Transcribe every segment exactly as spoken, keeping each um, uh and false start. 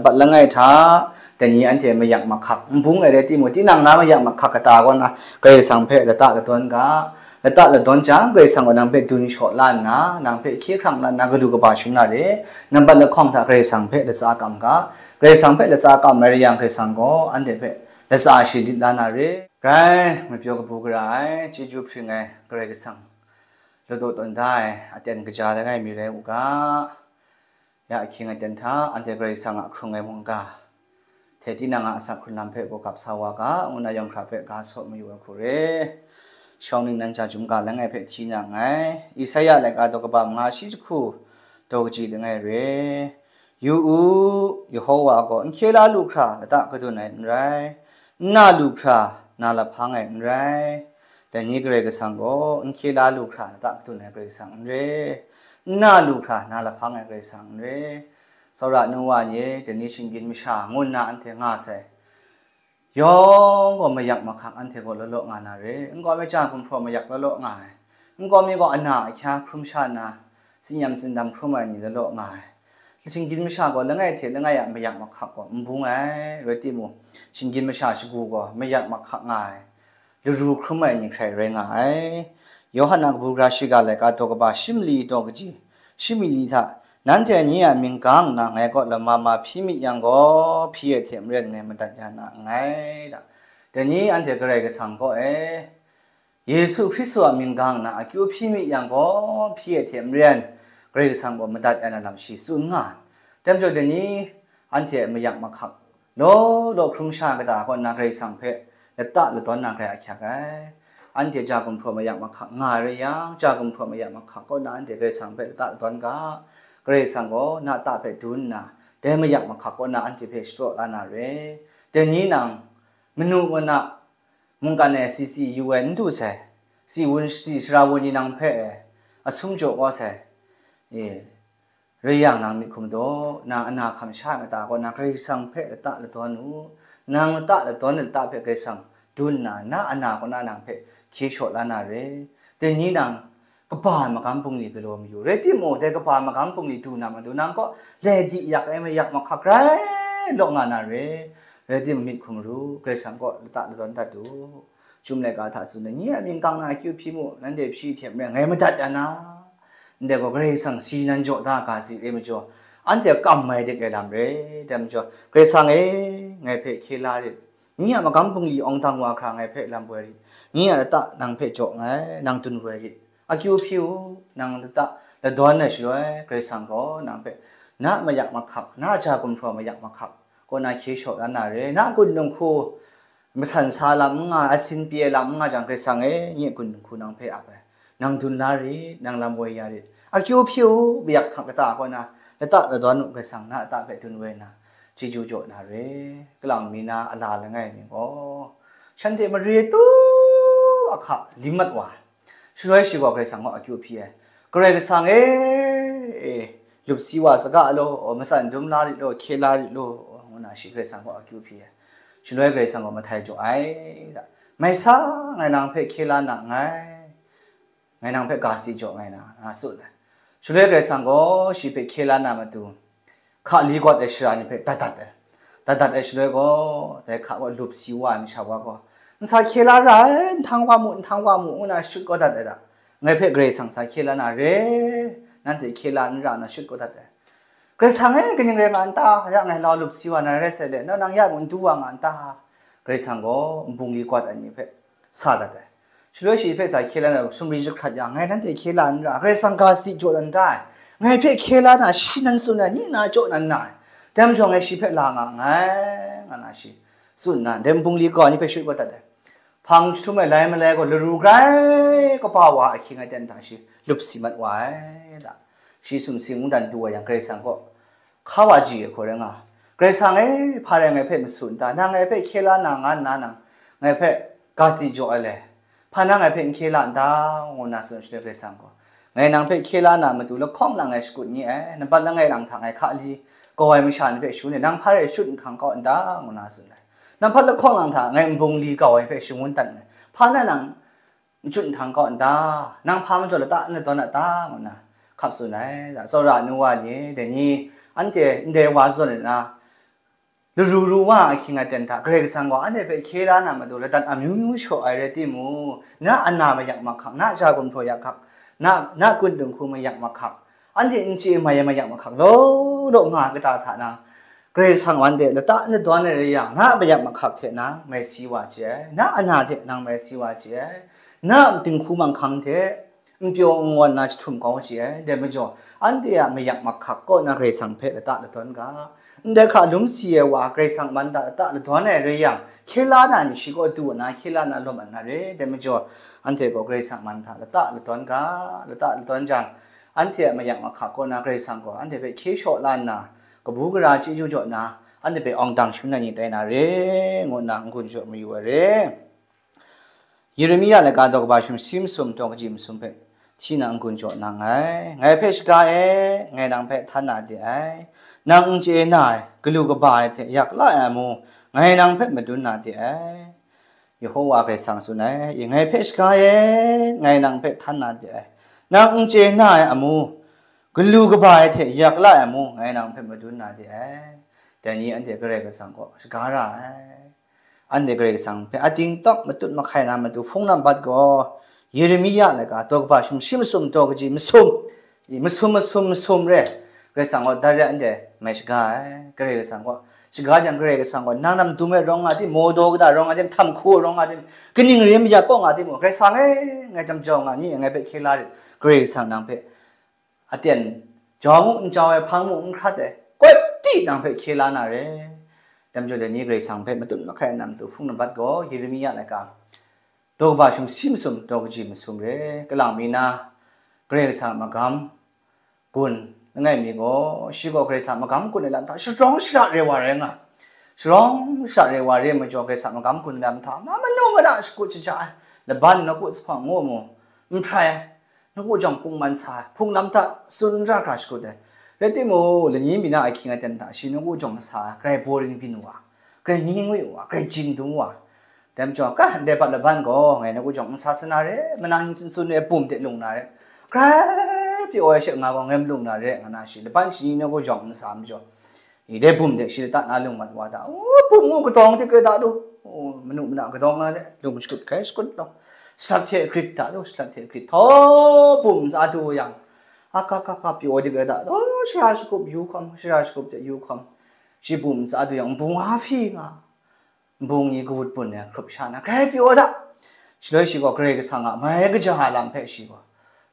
Bat langai hta, dai ni anhte mayak mahkak n bung ai rai timung, tinang na mayak mahkak kata kaw na Karai Kasang hpe lata ladawn ga, lata ladawn jang, Karai Kasang gaw nang hpe dun shaw la nna, nang hpe hkye hkrang la nna, galu kaba shum na re, nambat lahkawng hta Karai Kasang hpe latsa kam ga, Karai Kasang hpe latsa kam ai rai yang, Karai Kasang gaw anhte hpe latsa shalit la na re. Grai, mapyaw kabu gara ai, chyeju hpring ai Karai Kasang, ladaw tawn da ai aten kaja langai mi rai u ga, ya ahkying aten hta anhte Karai Kasang a hkrung ai mungga, hte tinang a asak hkrunlam hpe gawgap sa wa ga, ngu na yawng hkra hpe ga saw mayu ai hku re. Shawng ningnan ja chyum ga langai hpe hti na nngai. Isaya laika daw kaba manga shi jahku daw kaji langai re. Yu u, Yehowa gaw n hkye la lu hkra lata kadun ai n rai, n na lu hkra na lahpang ai n rai. Dai ni Karai Kasang gaw n hkye la lu hkra lata kadun ai Karai Kasang n re, n na lu hkra na lahpang ai Karai Kasang n re. Tsawra nu wa ni e, dai ni shinggyim masha ngu nna anhte nga sai yawng gaw mayak mahkak anhte gaw law law nga na re. N gaw mi, ja gumhpraw mayak law law nga ai. N gaw mi gaw ana ahkya hkrum sha nna, tsinyam tsindam hkrum ai ni law law nga ai. Shinggyim masha gaw langai hte langai a mayak mahkak gaw n bung ai, rai timung, shinggyim masha shagu gaw mayak mahkak nga ai, laru hkrum ai ni hkrai rai nga ai. Yawhan a kabu gara shiga laika daw kaba shi mali daw kaji shi mali hta, nanhte ni a mying gang nna ngai kaw lama ma hpyi myit yang gaw, hpyi ai hte maren ngai madat ya na nngai, da. Dai ni anhte Karai Kasang kaw e, Yesu Hkristu a mying gang nna akyu hpyi myit yang gaw, hpyi ai hte maren Karai Kasang gaw madat ya na lam shi tsun nga ai. Dai majaw, dai ni anhte mayak mahkak law law hkrum sha kata kaw nna Karai Kasang hpe lata ladawn na grai ahkyak ai. Anhte ja gumhpraw mayak mahkak nga ai rai yang, ja gumhpraw mayak mahkak kaw nna anhte Karai Kasang hpe lata ladawn ga, Karai Kasang gaw na ta hpe dun nna, dai mayak mahkak kaw nna anhte hpe shapraw la na re. Dai ni nang manu muna mungkan e si si yu ai n du sai, si wun si sara wun ni nang hpe e asum jaw kau sai, e, rai yang nang myit hkum daw, nang ana hkam sha ai mata kaw nang Karai Kasang hpe lata ladawn u, nang lata ladawn ai lata hpe Karai Kasang dun nna, na ana kaw na nang hpe hkye shaw la na re. Dai ni nang kaba ai magam bungli galaw mayu, rai timung, dai kaba ai magam bungli du na matu nang kaw lai di yak ai mayak mahkak rai law nga na re. Rai timung, myit hkum ru, Karai Kasang kaw lata ladawn dat u. Chyum laika hta tsun ai, nye a mying gang na akyu hpyi mu, nanhte hpyi hte maren ngai madat ya na. Ndai gaw Karai Kasang si nan jaw da ga si re majaw, anhte kam mai dik ai lam re. Dai majaw, Karai Kasang e, ngai hpe hkye la rit, nye a magam bungli awng dang wa hkra ngai hpe lam woi rit, nye a lata nang hpe jaw nngai, nang dun woi rit. Akyu hpyi u, nang lata ladawn ai shaloi, Karai Kasang gaw nang hpe na mayak mahkak, na ja gumhpraw mayak mahkak kaw na hkye shaw la na re, na gun dinghku masan sa lam n nga, asin pyi ai lam n nga jang, Karai Kasang e, nye gun dinghku nang hpe ap ai, nang dun la rit, nang lam woi ya rit. Akyu hpyi u, mayak hkak kata kaw na lata ladawn u, Karai Kasang na lata hpe dun woi na, chyeju jaw na re. Kalang mi na a la langai mi gaw, shanhte mare tu ahka li mat wa ai. Shaloi shi gaw Karai Kasang kaw akyu hpyi ai, Karai Kasang e, e, lup si wa saga law, matsan dum la rit law, hkye la rit law, ngu na shi Karai Kasang kaw akyu hpyi ai. Shaloi Karai Kasang gaw mahtai jaw ai, da, mai sa, ngai nang hpe hkye la na nngai, ngai nang hpe ga si jaw nngai na, nga tsun ai. Shaloi Karai Kasang gaw shi hpe hkye la na matu, hka li gawt ai shara ni hpe dat dat ai. Dat dat ai shaloi gaw, dai hka gaw lup si wa ai masha wa gaw, "N sa hkye la ra ai, nhtang wa mu, nhtang wa mu," ngu na shut kau dat ai da. Ngai hpe Karai Kasang sa hkye la na re, nanhte hkye la n ra nna shut kau dat ai. "Karai Kasang e, kaning rai nga n ta? Ya ngai lau lup si wa na rai sai le, nang ya mung n du wa nga n ta?" Karai Kasang gaw nbung li gawt ai ni hpe sa dat ai. Shaloi shi hpe sa hkye la na sumri jahkrat yang, "Ngai nanhte hkye la n ra, Karai Kasang ga si jaw dan da ai. Ngai hpe hkye la na, shi nan tsun ai, nye na jaw nan na ai. Dai majaw ngai shi hpe la nga nngai," nga na shi tsun nna, dai nbung li gawt ni hpe shut kau dat ai. Hpang jahtum ai lai malai gaw laru grai kaba wa ahkying aten hta shi lup si mat wa ai da. Shi sumsing mungdan du wa yang, Karai Kasang kaw hka wa ji ai hku rai nga, "Karai Kasang e, hpa rai ngai hpe masu n ta? Nang ngai hpe hkye la na nga nna nang ngai hpe ga sadi jaw ai le? Hpa na ngai hpe n hkye la n ta?" ngu nna tsun shaloi, Karai Kasang gaw, "Ngai nang hpe hkye la na matu lahkawng lang ngai shakut ni ai, nambat langai lang hta ngai hka li kau ai masha ni hpe shangun ai, nang hpa rai shut nhkang kau n ta?" ngu nna tsun ai. "Nambat lahkawng lang hta ngai nbung li kau ai hpe shangun dat nngai, hpa na nang n shut nhkang kau n ta? Nang hpa majaw lata n ladawn a ta?" ngu nna hkap tsun ai. Da, tsawra nu wa ni, dai ni anhte ndai wa zawn ai na, laru ru wa ai ahkying aten hta, Karai Kasang gaw anhte hpe hkye la na matu ladat amyu myu shaw ai rai timung, na ana mayak mahkak, na ja gumhpraw yak hkak, na, na kun dinghku mayak mahkak, anhte n chye mai ai mayak mahkak law law nga ai kata hta na, Karai Kasang anhte lata ladawn ai rai yang, na mayak mahkak hte nang mai si wa chye ai, na ana hte nang mai si wa chye ai, na dinghku manghkang hte n pyaw n ngawn na jahtum kau chye ai. Dai majaw, anhte a mayak mahkak kaw na Karai Kasang hpe lata ladawn ga. Ndai hka lum si ai wa, Karai Kasang man hta lata ladawn ai rai yang, hkye la na ni shi kaw du na, hkye la na lawm mat na re. Dai majaw, anhte gaw Karai Kasang man hta lata ladawn ga, lata ladawn jang, anhte a mayak mahkak kaw na Karai Kasang gaw anhte hpe hkye shaw la nna, kabu gara chyeju jaw nna, anhte hpe awng dang shangun ai ni tai na re, ngu nna n-gun jaw mayu ai re. Yeremia laika daw kaba sumshi masum, daw kaji masum hpe hti na n-gun jaw nang ai. Ngai hpe shaga e, ngai nang hpe htan na de ai. Nang n chye na ai, galu kaba ai hte yak la ai amu, ngai nang hpe madun na de ai. Yehowa Karai Kasang tsun ai, ngai hpe shaga e, ngai nang hpe htan na de ai. Nang n chye na ai amu, galu kaba ai hte yak la ai amu, ngai nang hpe madun na de ai. Dai ni anhte Karai Kasang kaw shaga ra ai. Anhte Karai Kasang hpe ating tawk matut mahkai na matu hpung nambat gaw, Yeremia laika daw kaba sumshi masum, daw kaji masum, i masum masum masum re, Karai Kasang gaw dai re anhte mai shaga ai. Karai Kasang gaw shaga jang, Karai Kasang gaw nang nam dum ai rawng nga tim, maw daw kata rawng nga tim, htam hku ai rawng nga tim, kaning re mayak kaw nga tim, Karai Kasang e, ngai jam jau nga ni, ngai hpe hkye la rit, Karai Kasang nang hpe aten jau mu n jau ai, hpang mu n hkrat ai, kawt di nang hpe hkye la na re. Dai majaw dai ni Karai Kasang hpe matut mahkai na matu hpung nambat gaw, Yeremia laika daw kaba sumshi masum, daw kaji masum re, kalang mi na Karai Kasang a magam gun langai mi gaw, shi gaw Karai Kasang a magam gun ai lam hta sharawng shara re wa rai nga. Sharawng shara re wa re majaw, Karai Kasang a magam gun ai lam hta ma manu mada shakut shaja ai, laban nawku jahpawng ngu mu, n hprai ai, nawku jawng pungman sa ai, hpung lam hta tsun n ra hkra shakut ai. Rai timung, lani mi na ahkying aten hta shi nawku jawng sa ai, grai boring byin wa, grai ni ngwi wa, grai jin dum wa. Dai majaw, ka, ndai bat laban gaw ngai nawku jawng n sa sa na re, manang yin tsun tsun ai bum de lung na re, grai pyaw ai she nga gaw ngai malung na re, nga na shi, laban shani nawku jawng n sa majaw, i dai bum de shi lata na lung mat wa ta, u, bum ngu kadawng hte kre ta lu, u, manu mana kadawng nga de lung shakut hkai shakut law, salat hte grit ta lu, salat hte grit htaw bum ntsa du yang, aka ka ka pyaw de kre ta, o, shara shakup yu hkawm, shara shakup de yu hkawm, shi bum ntsa du yang, nbung a hpyi nga, nbung ni kawut bun ai hkrup sha na, grai pyaw da. Shaloi shi gaw Karai Kasang a mai kaja ai lam hpe shi gaw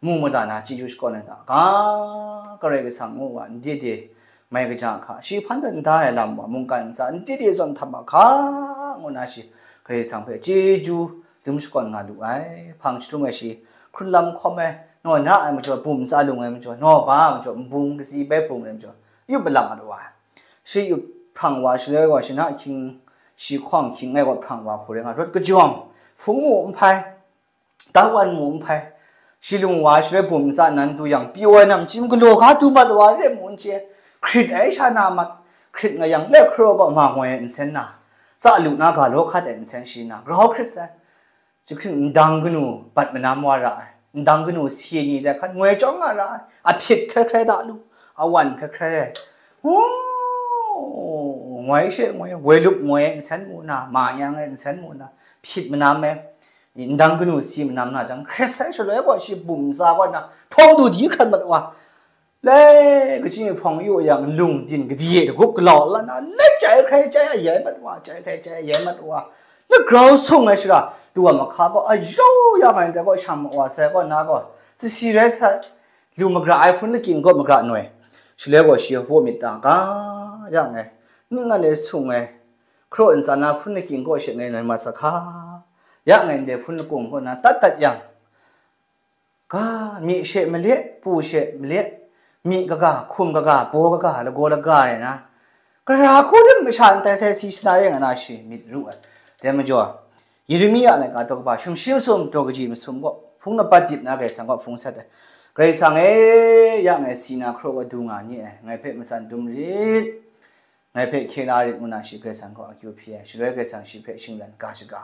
mu mada na chyeju shakawn ai hta ga, Karai Kasang ngu wa, n de de mai kaja hka, shi hpan dat n da ai lam wa, mungkan ntsa n de de zawn htam a hka, ngu na shi Karai Kasang hpe chyeju dum shakawn nga lu ai. Hpang jahtum ai shi hkrun lam hkawm ai, naw na ai majaw, bum ntsa lung ai majaw, naw ba ai majaw, nbung katsi bai bung ai majaw, yup alam mat wa ai. Shi yup hprang wa, shaloi gaw shi na ahkying, shi hkawng ahkying ngai gaw hprang wa hku rai nga, rawt kajawng, hpung mu n hpai, dawan mu n hpai, shi lung wa, shaloi bum ntsa nan du yang, pyaw ai namchyim galaw ga du mat wa re mu n chye, hkrit ai sha na mat, hkrit nga yang, le hkaraw gaw ma ngoi ai nsen na, tsa lu na ga law hkat ai nsen shi na, grau hkrit sai. Jahkring ndang kanu bat manam wa ra ai, ndang kanu si ni dai hkan ngoi chyawm nga ra ai, a hpyit hkrai hkrai da lu, a wan hkrai hkrai rai, ngoi she ngoi, woi lup ngoi ai nsen mu na, ma yang ai nsen mu na, hpyit manam ai, ndang kanu si manam na jang, hkret sai shaloi gaw shi bum ntsa gaw na, hpawng du di hkran mat wa, Lai, kachyi hpawng yu yang, lung din kabyi e dagup galau la na, lai chyai hkrai chyai a yai mat wa, chyai hkrai chyai a yai mat wa, la grau sung ai shara, du wa mahka gaw, a yau ya mai ndai gaw, shang ma wa sai gaw, na gaw, tsisi rai sai, lu magra ai hpun lakying gaw magra noi, shaloi gaw shi hpaw myit ta ga, ya ngai, ning ngan e sung ai, hkraw ntsa na hpun lakying gaw she ngai noi mat sa hka, ya ngai ndai hpun lakung gaw na, tat tat yang, Ga, myi she male, pu she male, myi kaga, hkum kaga, baw kaga, lagaw laga rai na, gara hku dim masha n tai sai si shana re nga na shi myit ru ai. Dai majaw, Yeremia laika daw kaba, sumshi masum, daw kaji masum gaw, hpung na bat dip na Karai Kasang gaw hpung sat ai. Karai Kasang e, ya ngai si na hkraw wa du nga ni ai, ngai hpe matsan dum rit. Ngai hpe hkye la rit ngu na shi Karai Kasang gaw akyu hpyi ai, shaloi Karai Kasang shi hpe shingran ga shaga.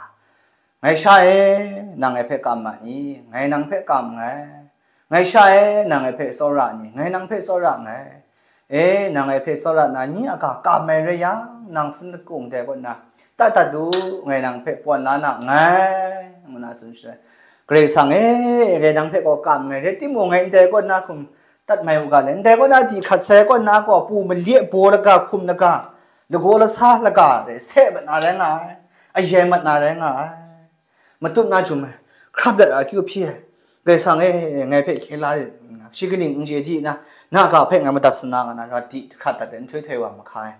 Ngai sha e, nang ngai hpe kam ma ni? Ngai nang hpe kam nngai. Ngai sha e, nang ngai hpe tsawra ni? Ngai nang hpe tsawra nngai. E, nang ngai hpe tsawra na, nye a ga kam ai rai yang, nang hpun lakung dai kaw na, tat tat u, ngai nang hpe pawn la na nngai, ngu na tsun shaloi, Karai Kasang e, ngai nang hpe gaw kam nngai, rai timung, ngai ndai kaw na hkum tat mai u ga le, ndai kaw na di hkat sai kaw na gaw, pu mali baw laga, hkum laga, lagaw lasa laga, rai se mat na rai nga ai, ayai mat na rai nga ai. Matut na jum ai, hkrap dat a akyu hpyi ai, Karai Kasang e, ngai hpe hkye la rit nna, shi kaning n chye di na, na ga hpe ngai madat sana nga na, rawt di hkrat dat ai, nhtoi htoi wa mahka ai.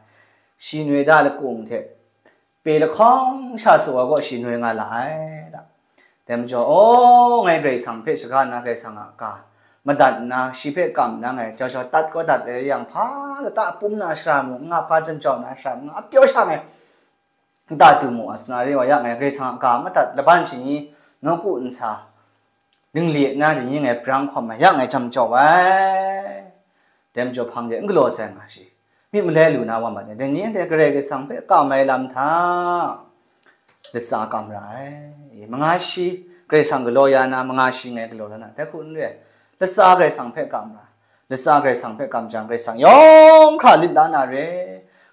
Shi noi da lakung hte, pe lahkawng sha tsu wa gaw shi noi nga la ai da. Dai majaw, aw, ngai Karai Kasang hpe shaga nna Karai Kasang a ga madat nna, shi hpe kam nna ngai jau jau tat kau dat ai rai yang, hpa lata pum na shara mung n nga, hpa jan jau na shara mung n nga, a pyaw sha ngai, nta du mu a, sana re wa ya ngai, Karai Kasang a ga madat laban shingni, nawku nsa, ningli na dai ni ngai brang hkawm ai, ya ngai jam jau ai. Dai majaw hpang de n galaw sai nga shi, myit malai lu na wa mat ai. Dai ni anhte Karai Kasang hpe kam ai lam hta, latsa kam ra ai. Manga shi Karai Kasang galaw ya na, manga shi ngai galaw la na, dai hku n re ai. Latsa Karai Kasang hpe kam ra, latsa Karai Kasang hpe kam jang, Karai Kasang yawng hkra lit la na re.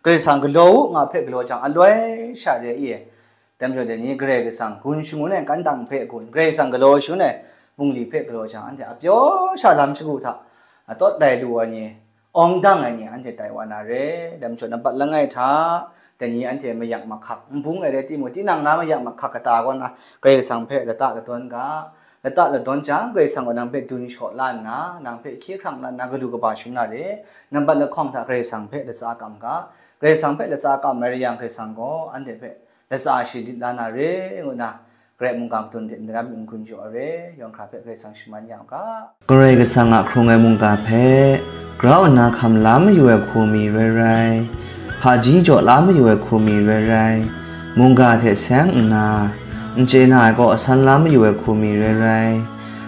Karai Kasang galaw u nga hpe galaw jang, aloi sha re i e. Dai majaw dai ni Karai Kasang gun shangun ai kantang hpe gun, Karai Kasang galaw shangun ai bungli hpe galaw jang, anhte a pyaw sha lam shagu hta, a tawt lai lu ai ni, awng dang ai ni anhte tai wa na re. Dai majaw nampat langai hta, dai ni anhte mayak mahkak, nbung ai rai timung, tinang na mayak mahkak kata kaw na, Karai Kasang hpe lata ladawn ga, lata ladawn jang, Karai Kasang gaw nang hpe dun shaw la nna, nang hpe hkye hkrang la nna, galu kaba shangun na re. Nampat lahkawng hta Karai Kasang hpe latsa kam ga, Karai Kasang hpe latsa kam ai rai yang, Karai Kasang gaw anhte hpe latsa shi lit la na re, ngu na, Karai mungga kadun hte n-, daram n-gun jaw ai re, yawng hkra hpe Karai Kasang shaman ya u ga. Karai Kasang a hkrung ai mungga hpe grau nna hkam la mayu ai hku mi rai rai, hpaji jaw la mayu ai hku mi rai rai, mungga hte seng nna, n chye na ai kaw asan la mayu ai hku mi rai rai,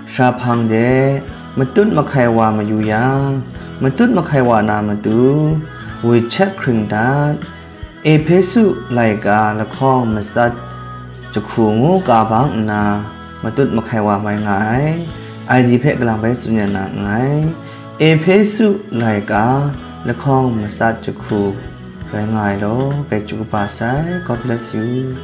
shara hpang de matut mahkai wa mayu yang, matut mahkai wa na matu, wit chek hkring dat, Ehpesu laika lahkawng matsat jahku ngu ka bang nna, matut mahkai wa mai nga ai. Ai di hpe kalang bai tsun ya na nngai. Ehpesu laika lahkawng matsat jahku rai nga ai law, bai chyu kaba sai. God bless you.